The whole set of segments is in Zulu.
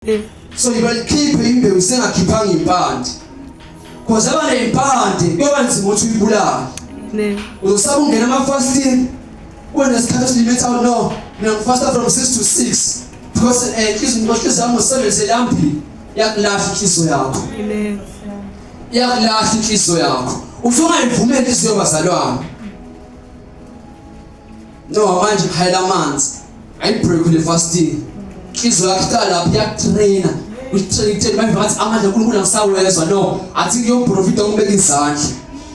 So ibakhiphe imbewu isengakhiphanga impande. Cause abanezimpande kuyoba nzima ukuthi uyibulale. Amen. Uzosaba ungena ama-fasting ube nesikhathi esilimit out no mina ngifasta from 6 to 6 because inhliziyo inhliziyo yami ngo-7 selambile iyakulahla inhliziyo yakho. Amen. Iyakulahla inhliziyo yakho. Usungayivumeli inhliziyo bazalwane. No manje ngihayela amanzi. Ayibreak le fasting. Inhliziyo yakho iqala lapho iyakutraina. Uyitrain manje ngathi amandla kaNkulunkulu angisawezwa no. Athi ngiyomprofita ngibeka izandla.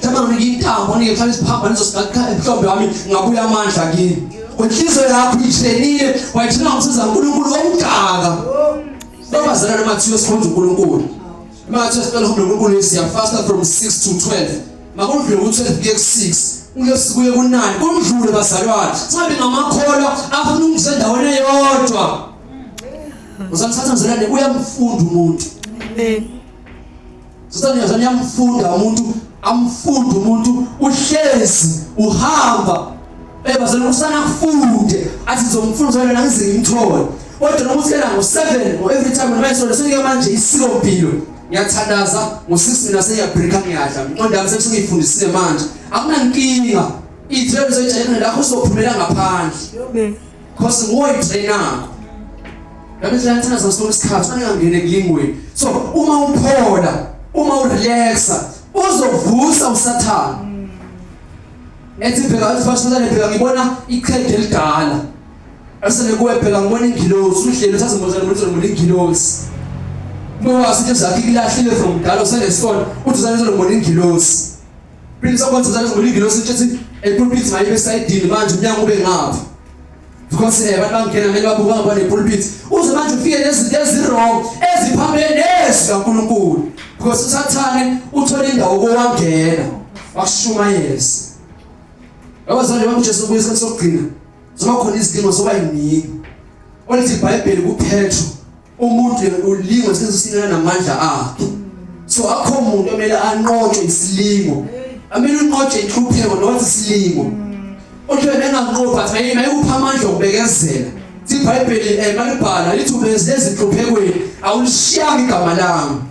Mhlawumbe nginike intambo nike mhlawumbe isiphambano ngizosigaqha emhlombe wami ngabuya amandla kimi. Inhliziyo yakho uyitrenile wayitrenela ngomsiza kaNkulunkulu omgaka. Babazalwane mathiwa sikhonza uNkulunkulu. Mathiwa sicela uNkulunkulu siyafasta from 6 to 12. Makudlule ku-12 kuye ku-6 kuye kuye ku-9 kundlule bazalwane singabi ngamakholwa afuna ukungisa endaweni eyodwa. Uzamthatha mzalwane uyamfunda umuntu. Amen. Sathane yazana uyamfunda umuntu amfunda umuntu uhlezi uhamba ebazalwane usana kufunde athi ngizomfunda mzalwane ngize ngimthole. Kodwa noma uthi ngo-7 or every time noma isonto senike manje isiko mpilo ngiyathandaza ngo-6 mina sengiyabreaka ngiyadla inqondo yami sengiyifundisile manje akunankinga iy'train zoyijayela lakho uzophumela ngaphandle Amen. cause nguwe itrainakho ngabe siyathandaza sonke isikhathi ungangeni ekulingweni so uma uphola uma urelaxa uzovusa usathane ethi bheka usathane bheka ngibona iqhege elidala Asele kuwe phela ngibona ingilosi uhleli usazimboza nomuntu ngibona ingilosi. Uma wazi into zakhe ikulahlile from kudala usenesono uthi uzane ngibona ingilosi. Phela sokwenza uzane ngibona ingilosi uthi epulpit mayibe sayidini manje umnyango ube ngapha. Because abantu bangena kumele babuka ngabona epulpit. Uze manje ufike nezinto ezi-wrong eziphambene nezwi kaNkulunkulu. Because uSathane uthola indawo kowangena wakushumayeza. Abazali bami uJesu ubuye isikhathi sokugcina. Zoba khona izilingo zoba yiningi. Olithi iBhayibheli kuPetro umuntu ulingwa sesisingana namandla akhe. So akho umuntu omele anqotshwe isilingo. Amele unqotshwe inhlupheko not isilingo. Uthi wena enganqobi but mayikupha amandla okubekezela. IBhayibheli malibhala lithi ubeze ezinhluphekweni awulishiyanga igama lami.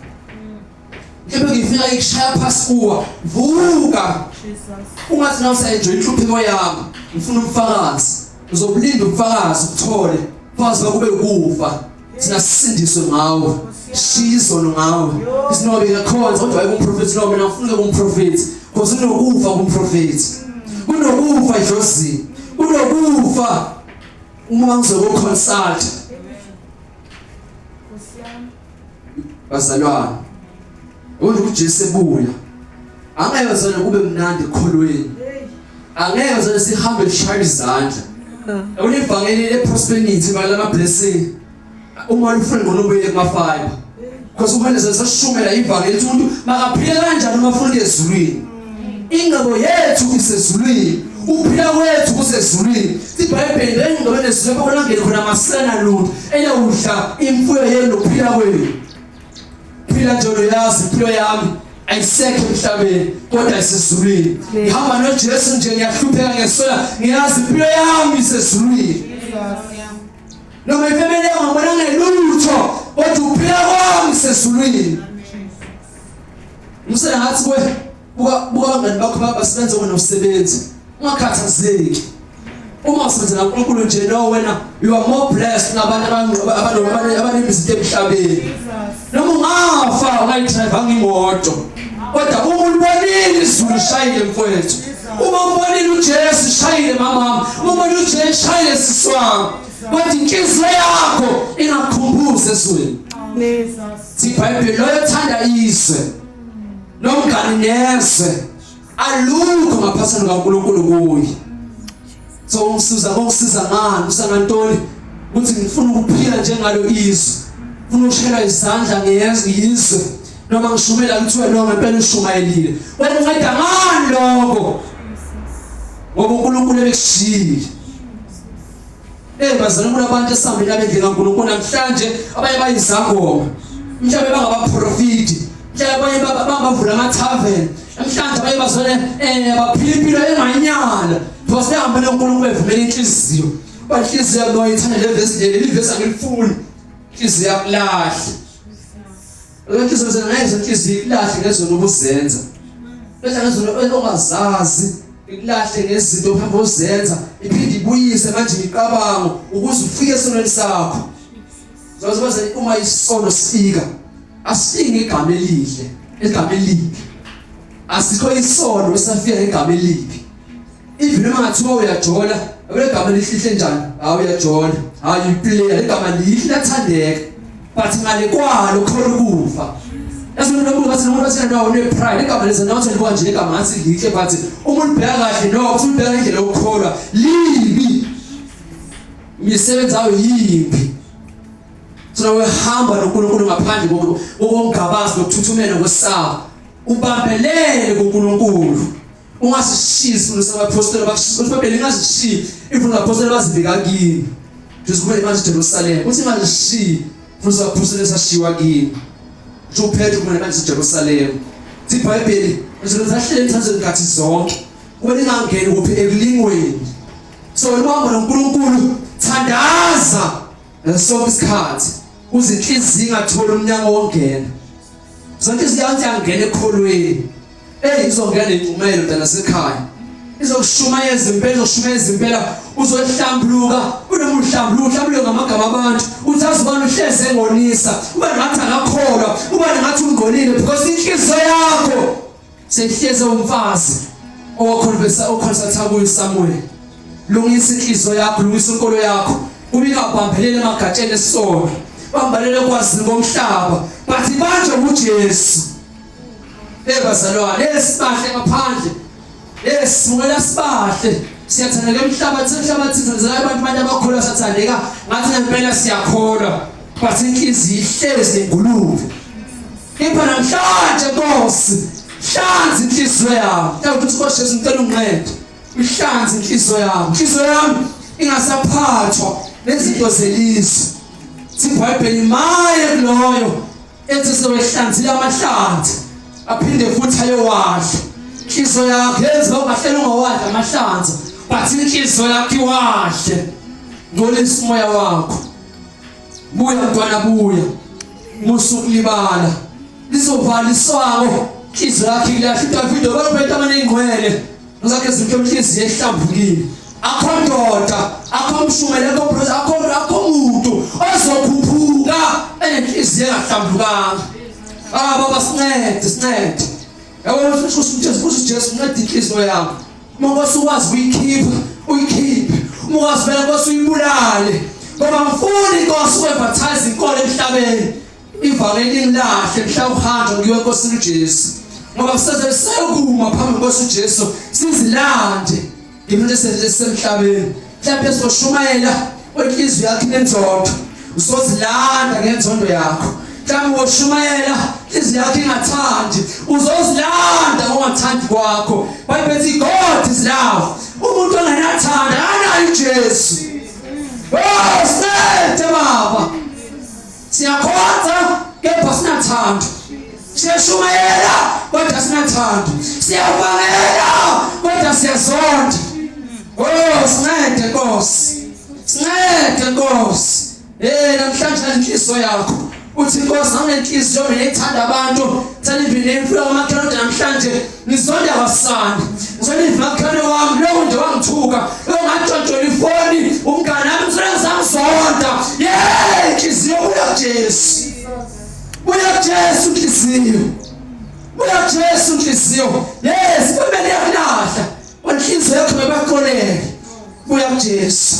Kepha ngifika ikushaya phasi kuwa. Vuka. Ungathi nawe usayenjoy inhlupheko yami. Ngifuna umfakazi. Uzobulinda ubufakazi ubuthole. Ubufakazi bakube ukufa. Thina sisindiswe ngawe. Shiya izono ngawe. Isinobe ngiyakhonza kodwa hayi kumprofethi no mina ngifuna kumprofethi. Because kunokufa kumprofethi. Kunokufa edlozini. Kunokufa uma ngizokoconsult. Bazalwane, wena uJesu ebuya angeke bazalwane kube mnandi ekholweni. Angeke bazalwane sihambe sishaya izandla. Yabona ivangeli le-prosperity ivangeli lama-blessing uma lufuna ngcono ubuyele kuma-fiber because uhanese sasishumela ivangeli ukuthi umuntu makaphile kanjani uma afuna ukuya ezulwini. Ingcebo yethu isezulwini, ukuphila kwethu kusezulwini. IBhayibheli lengcebo nezulwini lapho khona ngene khona amasela lutho eyawudla imfuyo yenu nokuphila kwenu. Phila nje uyazi impilo yami ayisekho emhlabeni kodwa isezulwini. Ngihamba noJesu nje ngiyahlupheka ngiyasola ngiyazi impilo yami isezulwini. Noma ifemeli yami ngibona ngelutho kodwa ukuphila kwami isezulwini. Umsele ngathi kuwe buka buka abangani bakho basebenza wena usebenzi ungakhathazeki. Uma usebenzela uNkulunkulu nje no wena you are more blessed kunabantu abanemizinto emhlabeni. Noma ungafa ungayidrive imoto. Kodwa uma ulibonile izulu shayile mfowethu. Uma ubonile uJesu shayile mama. Uma ubonile uJesu shayile sisi wami. Kodwa inhliziyo yakho ingakukhumbuzi ezweni. IBhayibheli loyo othanda izwe nomngani nezwe alukho ngaphansi kukaNkulunkulu kuye. So ungisiza ngokusiza ngani usangantoni ukuthi ngifuna ukuphila njengalo izwe. Ngifuna ukushela izandla ngiyezwe izwe noma ngishumela kuthiwe no ngempela ushumayelile. Wena unceda ngani lokho? Ngoba uNkulunkulu ebekushiyile. Bazalwane kunabantu esihambile abendlini kaNkulunkulu namhlanje abanye bayizangoma. Mhlawumbe bangabaprofiti. Mhlawumbe abanye bangavula ama-tavern. Namhlanje abanye bazalwane baphila impilo enganyala. Because behambele uNkulunkulu bevumela inhliziyo. Ba inhliziyo yabo ithanda le verse leli, leli verse angilifuni. Inhliziyo yakulahla. Inhliziyo ngeke inhliziyo ikulahle ngezono obuzenza. Bese ngezono ongazazi ikulahle ngezinto ohamba ozenza iphinde ibuyise manje imicabango ukuze ufike esonweni sakho. Zoze uma isono sifika asifiki ngegama elihle, igama elibi. Asikho isono esafika ngegama elibi. Even noma ngathiwa uyajola, yabona igama lihlihle njani? Hawu uyajola. Hayi uplayer, igama lihle lathandeka. But ngale kwalo khona ukufa. Yazi umuntu omuntu bathi umuntu bathi nawo une pride igama leza nawo libuka nje igama ngathi lihle but uma ulibheka kahle no uthi ulibheka indlela yokukholwa libi. Imisebenzi ayo yimbi. So wehamba noNkulunkulu ngaphandle kokungabazi nokuthuthumela nokwesaba. Ubambelele kuNkulunkulu. Ungasishiyi isifundo sabaphostoli bakushiya iBhayibheli ingasishiyi ifundo zabaphostoli bazibika kini. Jesu kumele manje Jerusalem uthi ingasishiyi ifundo zabaphostoli esashiwa kini. Kusho uPetru kumele manje Jerusalem. Ithi iBhayibheli lizozahlele emthandazweni nkathi zonke. Kube lingangeni kuphi ekulingweni. So luhambo noNkulunkulu thandaza sonke isikhathi uze inhliziyo ingatholi umnyango wongena. Zonke izinto ziyangena ekholweni. Hey izongena nenxumelo mntana sekhaya. Izokushumayeza impela izokushumayeza impela uzohlambuluka unoma uhlambuluka uhlambuluke ngamagama abantu uthi azi ubani uhleze engonisa uba ngathi akakholwa uba ngathi ungcolile because inhliziyo yakho sehleze umfazi owakhonfesa okhonsatha kuyo Samuel lungisa inhliziyo yakho lungisa inkolo yakho kube ingabambelele emagatsheni esono bambalele kwazini komhlaba but banjwe nguJesu. Hey bazalwane, esibahle ngaphandle. Esibukela sibahle. Siyathandeka emhlabathini, emhlabathini senzela abantu abantu abakholwa sathandeka. Ngathi ngempela siyakholwa. But inhliziyo ihlezi nengulube. Kepha namhlanje Nkosi, hlanza inhliziyo yami. Ngicela ukuthi Nkosi Jesu ngicela ungincede. Uhlanze inhliziyo yami. Inhliziyo yami ingasaphathwa nezinto zelizwe. IBhayibheli maye kuloyo ethi sewehlanzile amahlanzi aphinde futhi ayowadla inhliziyo yakho yenziwa ungahleli ungawadla amahlanzi but inhliziyo yakho iwadle ngcolisa umoya wakho buya mntwana buya musa ukulibala lizovala iswango inhliziyo yakho ilahla uDavide wabephethe amanengqwele Ngizakhe izinto inhliziyo ehlambukile. Akho ndoda, akho mshumele, akho brother, akho akho muntu ozokhuphuka enenhliziyo engahlambukanga. Ah baba sincede, sincede. Yabo usho ukuthi Jesu nceda inhliziyo yami. Uma Nkosi ukwazi ukuyikhipha, uyikhiphe. Uma ukwazi vele Nkosi uyibulale. Ngoba ngifuni Nkosi uku-advertise inkolo emhlabeni. Ivangeli lingilahle mhla uhanjwa ngiwe enkosini uJesu. Ngoba kuseze seyokuma phambi kwenkosi uJesu sizilande ngimntu esemhlabeni. Mhlawumbe sizoshumayela wenhliziyo yakho inenzondo. Uzozilanda ngenzondo yakho. Mhlawumbe ushumayela inhliziyo yakho ingathandi. Uzozilanda ngokungathandi kwakho. Bible ithi God is love. Umuntu ongenathanda akanayo uJesu. Oh, sincede baba. Siyakhonza kepha sinathando. Siyashumayela kodwa sinathando. Siyavangela kodwa siyazonda. Oh, sincede Nkosi. Sincede Nkosi. Eh namhlanje nenhliziyo yakho. Uthi Nkosi nginenhliziyo mina ethanda abantu, thanda even nemfuyo kamakhelwane namhlanje ngizonda kwasani. Ngizonda imakhelwane wami lowo nje wangithuka, lowo ngantshontshela ifoni, umngane wami ngizonda ngizamzonda. Yey inhliziyo buya kuJesu. Buya kuJesu inhliziyo. Buya kuJesu inhliziyo. Yes, kumele yakulahla. Inhliziyo yakho bebaxolele. Buya kuJesu.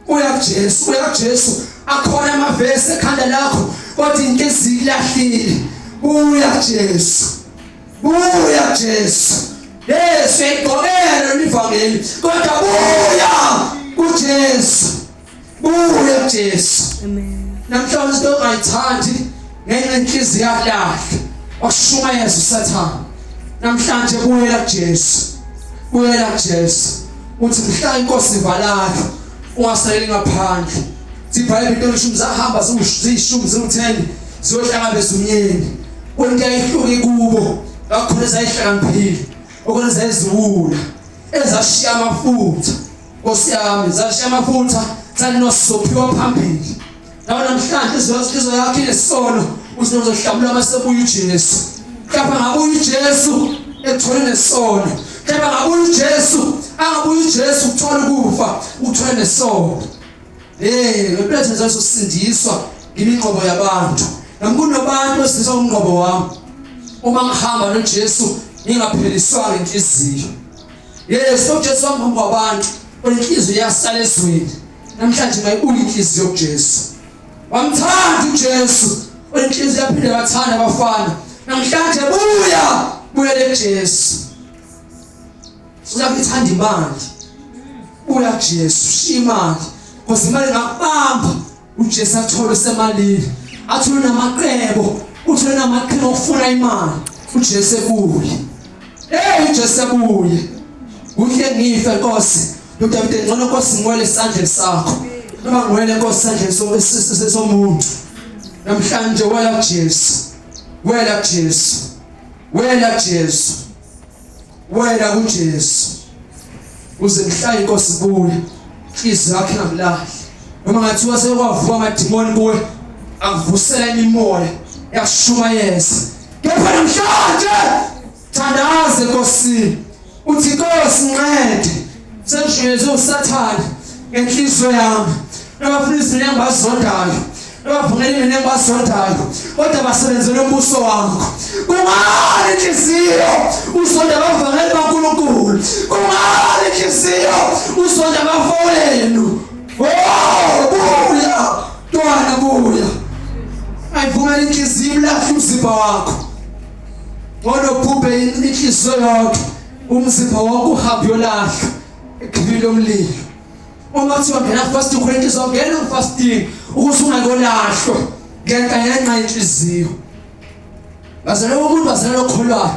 Uya kuJesu, uya kuJesu. Akhona amavesi ekhanda lakho kodwa inhliziyo ilahlile. Buya kuJesu. Buya kuJesu. Yesu uyayigqokela lolu ivangeli kodwa buya kuJesu. Buya kuJesu. Amen. Namhlanje into ongayithandi ngenxa yenhliziyo yakulahla. Washumayeza uSathane. Namhlanje buyela kuJesu. Buyela kuJesu. Uthi mhla inkosi ivalala ungasaleli ngaphandle. IBhayibheli into lishumi zahamba ziyishumi ziwu-10 ziyohlangabeza umyeni. Konke ayihluki kubo kakhulu ezayihlakaniphile okona zayiziwula ezashiya amafutha. Nkosi yami zashiya amafutha sanosophiwa phambili. Nawe namhlanje inhliziyo yakho inesono, uthi uzohlambulula masebuya uJesu. Kepha ngabuya uJesu ethole nesono. Kepha ngabuya uJesu, angabuya uJesu ukuthola ukufa, uthole nesono. Hey, ngempela thina sosindiswa ngiminqobo yabantu. Noma kunobantu osindiswa umnqobo wami. Uma ngihamba noJesu ngingapheliswanga inhliziyo. Yes, uJesu wahamba kwabantu, inhliziyo yasala ezweni. Namhlanje mayibuye inhliziyo kuJesu. Wamthanda uJesu, inhliziyo yaphinde yathanda abafana. Namhlanje buya, buyele kuJesu. Uyakuthanda imali. Buya kuJesu, shiya imali. Because imali ingakubamba uJesu athole usemalini. Athole namaqebo, uthole namaqhinga okufuna imali. uJesu ebuye. Hey uJesu ebuye. Kuhle ngife Nkosi. UDavide ngcono Nkosi ngiwele esandleni sakho. Noma ngiwele Nkosi esandleni somuntu. Namhlanje wela kuJesu. Wela kuJesu. Wela kuJesu. Wela kuJesu. Uze mhla inkosi ibuye. Inhliziyo yakhe ingamlahli. Noma ngathiwa sekwavuka amadimoni kuwe akuvusela imimoya yakushumayeza. Kepha namhlanje thandaze enkosini. Uthi Nkosi nqede. Sengishunyezwe uSathane ngenhliziyo yami. Nabafuna izinto engibazondayo. Nabavumela mina engibazondayo. Kodwa basebenzele umbuso wakho. Kungani inhliziyo uzonda abavangeli baNkulunkulu? Kungani inhliziyo uzonda abafowenu? Oh, buya. Ntwana buya. Ayivumela inhliziyo imlahle umzimba wakho. Ngcono ubhubhe inhliziyo yodwa. Umzimba wonke uhambe uyolahlwa ekhibini lomlilo. Uma kuthiwa ngena fasting khona inhliziyo ngena fasting ukuthi ungakolahlwa ngenxa yenxa yenhliziyo. Bazalwane umuntu bazalwane okholwayo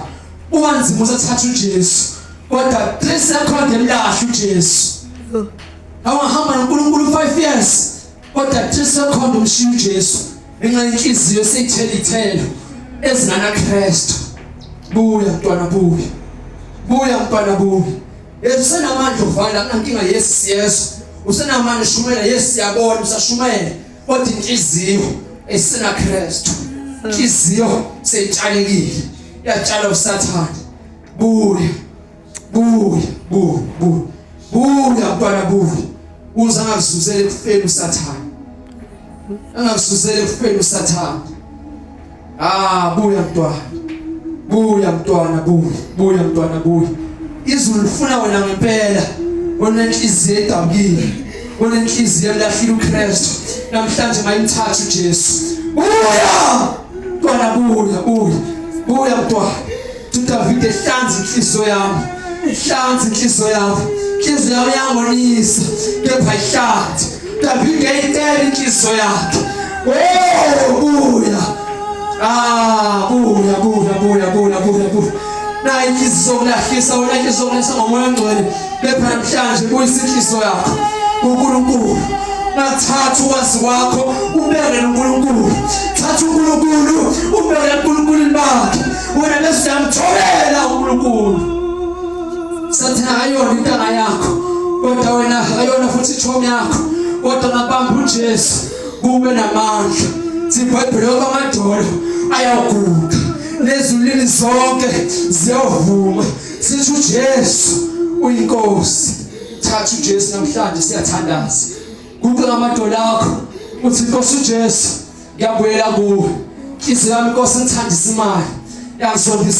uma nzima usathatha uJesu kodwa 3 second emlahla uJesu. Awahamba noNkulunkulu 5 years kodwa 3 second umshiya uJesu ngenxa yenhliziyo eseyithela ithelo ezingana Kristu. Buya mntwana buya. Buya mntwana buya. Yesu usenamandla uvala kunankinga yes siyezwa. Usenamandla shumela yes siyabona usashumela kodwa inhliziyo esina Kristu. Inhliziyo seyitshalekile. Yatshala uSathane. Buya. Buya, buya, buya. Buya mntwana buya. Uze angakuzuzeli ekufeni uSathane. Angakususele ekufeni uSathane. Ah, buya mntwana. Buya mntwana, buya. Buya mntwana, buya. Izulu lifuna wena ngempela. Onenhliziyo edabukile. Onenhliziyo elahlile uKristu. Namhlanje mayimthathe uJesu. Buya! Mntwana buya, buya. Buya mntwana. UDavide hlanza inhliziyo yami. Hlanza inhliziyo yami. Inhliziyo yami yangonisa kepha ihlanze. Davide eyitela inhliziyo yakhe. Oh buya. Ah buya buya buya buya buya buya. Nayi inhliziyo kulahlisa wena inhliziyo kulahlisa ngomoya ongcwele kepha namhlanje buyisa inhliziyo yakho kuNkulunkulu. Ngathatha ukwazi kwakho ubeke noNkulunkulu. Thatha uNkulunkulu ubeke eNkulunkulwini bakhe. Wena bese uyamthobela uNkulunkulu. Sathana akayona intanga yakho kodwa wena akayona futhi ichomi yakho kodwa ngabamba uJesu kube namandla. Sibhayibheli amadolo ayaguqa nezulwini zonke ziyavuma sithi uJesu uyinkosi. Thatha uJesu namhlanje siyathandaza. Guqa ngamadolo akho uthi Nkosi uJesu ngiyabuyela kuwe. Inhliziyo yami Nkosi ngithandisa imali. Yangizondisa.